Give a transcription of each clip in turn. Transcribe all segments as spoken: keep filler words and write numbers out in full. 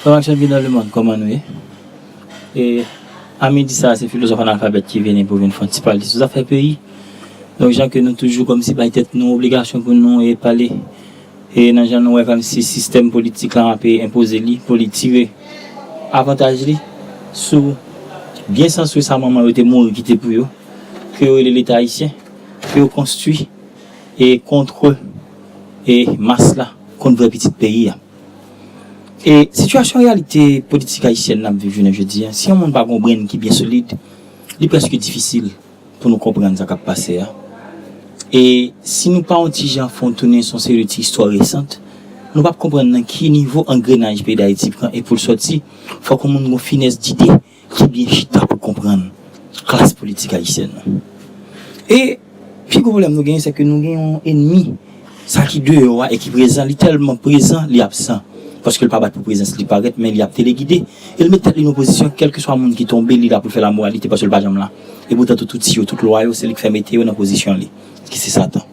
Kòman k ap viv nan lemonn, kòman nou ye? E a midi sa a, se filozòf analfabèt ki vini pou vin fè yon ti pale sou zafè peyi. Donk, jan ke nou toujou kòmsi bay tèt nou obligasyon pou nou e pale, e nan jan nou wè kòmsi sistèm politik la ap enpoze li pou li tire avantaj li sou byen sanswe sa manman yo te mouri kite pou yo, ke yo rele Leta ayisyen, ke yo konstwi e kont e mas la, kont vrè pitit peyi a. E sitiyasyon reyalite politik ayisyèn n ap viv jounen jodi a, si yon moun pa gen yon brenn ki byen solid, li prèske difisil pou nou konprann sa k ap pase a. E si nou pa yon ti jan fè yon tounen sou yon seri de ti istwa resant, nou p ap konprann nan ki nivo angrenaj peyi Dayiti pran e pou l sòti, fòk yon moun gen yon finès dide ki byen chita pou konprann klas politik ayisyèn nan. E pi gwo pwoblèm nou genyen, se ke nou gen yon enmi, sa ki deyò a e ki prezan, li tèlman prezan, li absan. Paske l pa bat pou prezans li parèt, men li ap telegide. E l met tèt li nan pozisyon, kèlkeswa moun ki tonbe, li la pou l fè lamoralite, paske l pa janm la. E poutan, tout outi yo, tout lwa yo, se li k fè mete yo nan pozisyon li, ki se Satan.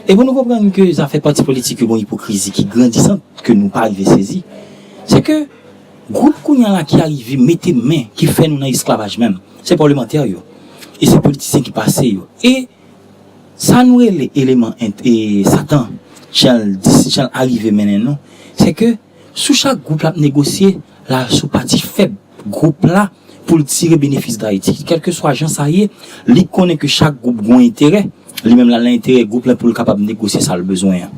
E pou nou konprann ke zafè pati politik yo gen yon ipokrizi ki grandisant, ke nou pa rive sezi, se ke gwoup kounye a la ki arive mete men, ki fè nou nan esklavaj menm, se pawlemantè yo. E se politisyen ki pase yo. E sa nou rele eleman ent-, e Satan, jan l dis-, jan l arive mennen nou, se ke sou chak gwoup l ap negosye, l al sou pati fèb gwoup la pou l tire benefis Dayiti. Kèlkeswa jan sa ye, li konnen ke chak gwoup gen yon enterè, li menm l al nan enterè gwoup la pou l kapab negosye sa l bezwen an.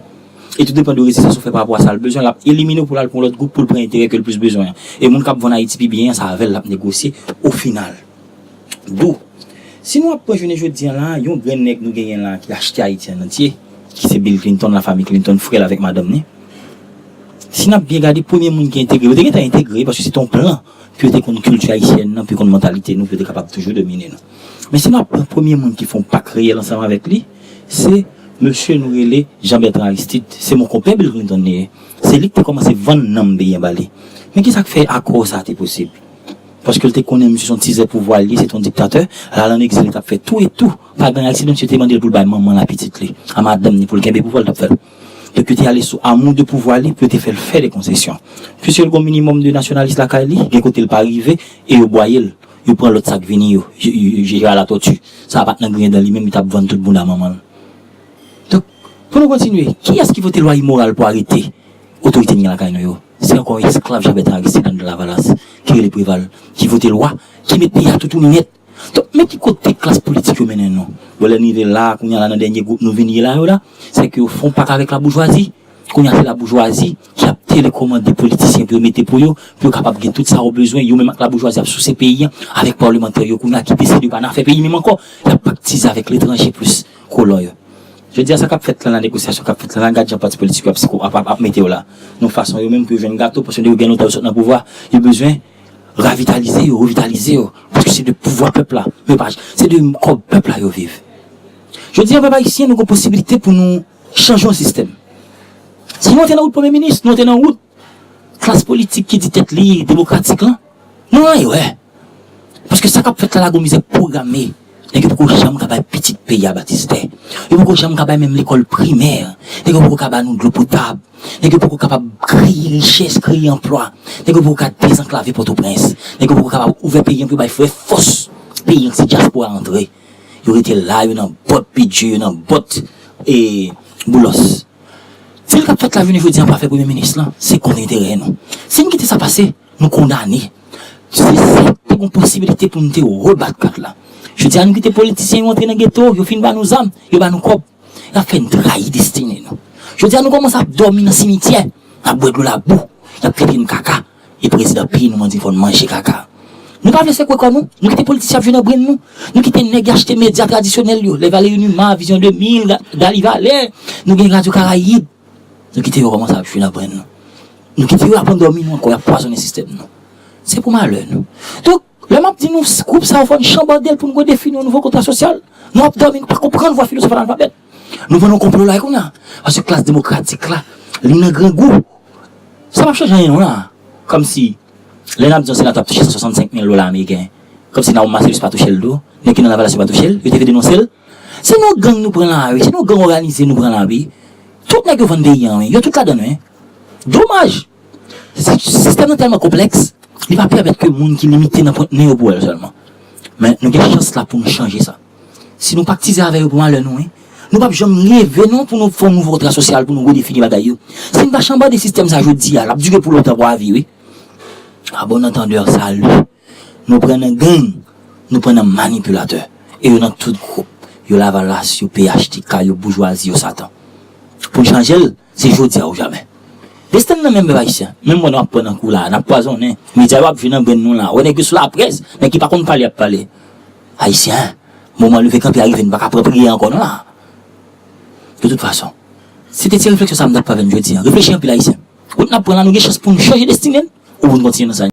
E tou depann de rezistans ou fè pa rapò a sa l bezwen, l ap elimine w pou l al pran yon lòt gwoup pou l pran enterè ke l plis bezwen an. E moun k ap vann Ayiti pi byen an, se avè l l ap negosye ofinal. Dou, si nou ap pran jounen jodi a la, yon grenn nèg nou genyen la ki achte Ayiti an antye, ki se Bill Clinton, lafanmi Clinton, frè l avèk madanm ni. Si n ap byen gade, premye moun ki entegre, yo te gentan entegre, paske se te yon plan pou yo te konn kilti ayisyèn nan, pou yo konn mantalite nou, pou yo te kapab toujou domine nou. Men si n ap pran premye moun ki fè yon pak reyèl ansanm avèk li, se mesye nou rele Jean Bertrand Aristide. Se mon konpè Bill Clinton li ye. Se li ki te kòmanse vann nanm peyi an ba li. Men ki sa k fè akò sa a te posib? Paske l te konnen misye se yon tizè pouvwa li ye, se te yon diktatè. L al an egzil, li t ap fè tou e tou. Pa gen Ayiti, menm si yo te mande l pou l bay manman l a pitit li, a madanm ni, pou l kenbe pouvwa, l t ap fè l. Donk, yo te ale sou amour de pouvwa li pou yo te fè l fè de konsesyon. Piske l gen yon minimòm de nasyonalis lakay li, gen kote l pa rive, e yo bwaye l. Yo pran lòt sa k vini yo, Gérard Latortue. Sa a pa t nan griyen dan li menm, li t ap vann tout bounda manman l. Donk, pou nou kontinye, kiyès ki vote lwa imoral pou arete otorite n gen lakay nou yo? Se ankò esklav Jean Bertrand Aristide anndan Lavalas, ki rele Preval, ki vote lwa, ki met peyi a toutouni nèt. Donk, men ki kote klas politik yo mennen nou? Bon, lè n rive la, kounye a la, nan dènye gwoup nou vin ye la yo la, se ke yo fè yon pak avèk laboujwazi. Kounye a, se laboujwazi ki ap telekomande politisyen pou yo mete pou yo, pou yo kapab gen tout sa yo bezwen. Yo menm ak laboujwazi ap souse peyi an, avèk pawlemantè yo kounye a ki deside yo pa nan afè peyi menm ankò. Y ap paktize avèk letranje plis kolon yo. Jodi a, sa k ap fèt la, la negosyasyon k ap fèt la, la, gad jan pati politik yo ap, ap, ap, ap mete yo la. Nan fason yo menm pou yo jwenn gato, paske depi gen lontan yo sot nan pouvwa, yo bezwen ravitalize yo, revitalize yo. Paske se de pouvwa pèp la. Men pa, se de kòb pèp la yo viv. Jodi a, pèp ayisyen, nou gen posibilite pou nou chanje yon sistèm. Si nou antre nan wout premye minis, nou antre nan wout klas politik ki di tèt li demokratik lan, nou nan erè. Paske sa k ap fèt la, la gon mizè pwograme. Nèg yo poko janm ka bay pitit peyi a batistè. Yo poko janm ka bay menm lekòl primè. Nèg yo poko ka ba nou dlo potab. Nèg yo poko kapab kreye richès, kreye anplwa. Nèg yo poko ka dezanklave Pòtoprens. Nèg yo poko kapab ouvè peyi an pou yo bay vrè fòs peyi an, se dyaspora antre. Yo rete la, yo nan bòt bidjè, yo nan bòt, e, Boulos. Dil k ap fèt la jounen jodi a pou afè premye minis lan, se kont enterè nou. Si n kite sa pase, nou kondane. Se sèt, te gen posibilite pou n te rebat kat la. Jodi a, nou kite politisyen yo antre nan geto, yo fin ba nou zam, yo ba nou kòb. Y ap fè n trayi destine nou. Jodi a, nou kòmanse ap dòmi nan simityè, n ap bwè dlo labou, y ap trete n kaka. E prezidan peyi nou mande fò n manje kaka. Nou pa vle sekwe kò nou, nou kite politisyen ap jwe nan brenn nou, nou kite nèg achte medya tradisyonèl yo, lè Valery Numa, Vision de mil, Ga-, Dali Valè, nou gen Radyo Karayib. Nou kite yo kòmanse ap jwe nan brenn nou. Nou kite yo ap andòmi nou ankò, y ap pwazonnen sistèm nou. Se pou malè nou. Donk, lè m ap di nou, gwoup sa yo fò n chanbòde l pou n redefi nou yon nouvo kontra sosyal, nou ap dòmi, nou pa konprann vwa filozof analfabèt. Nou pran nan konplo la kounye a. Paske klas demokratik la, li nan grangou. Sa p ap chanje anyen non la. Kòmsi, lè n ap di yon senatè ap touche san swasannsenk mil dola ameriken, kòmsi Nahom Marcellus pa touche l tou, nèg ki nan Lavalas yo pa touche l, yo te vle denonse l. Se nan gang nou pran la wi, se nan gang òganize nou pran la wi. Tout nèg yo vann peyi an wi, yo tout ladann wi. Domaj. Sistèm nan tèlman konplèks, li pa pèmèt ke moun ki limite nan pwent nen yo pou wè l sèlman. Men nou gen chans la pou nou chanje sa. Si nou paktize avè yo pou malè nou, wi, nou p ap janm leve non pou nou fè yon nouvo kontra sosyal, pou nou redefini bagay yo. Si n pa chanbade sistèm sa jodi a, l ap dire pou lontan pou avi, wi. A bon antandè, salu. Nou pran nan gang, nou pran nan manipilatè. E yo nan tout gwoup. Yo Lavalas, yo P H T K, yo boujwazi, yo Satan. Pou n chanje l, se jodi a ou jamè. Desten nan menm pèp ayisyen. Menm mwen nou ap pran nan kou la, n ap pwazonnen. Medya yo ap jwe nan grenn nou la. Wè nèg yo sou laprès, nèg ki pa konn pale ap pale. Ayisyen, moman leve kanpe a rive, n pa ka pran priyè ankò non la. De tout fason, se te ti refleksyon sa m t ap fè avè n jodi a. Reflechi anpil ayisyen. Wout n ap pran la, nou gen chans pou n chanje destine n, ou pou n kontinye nan sa.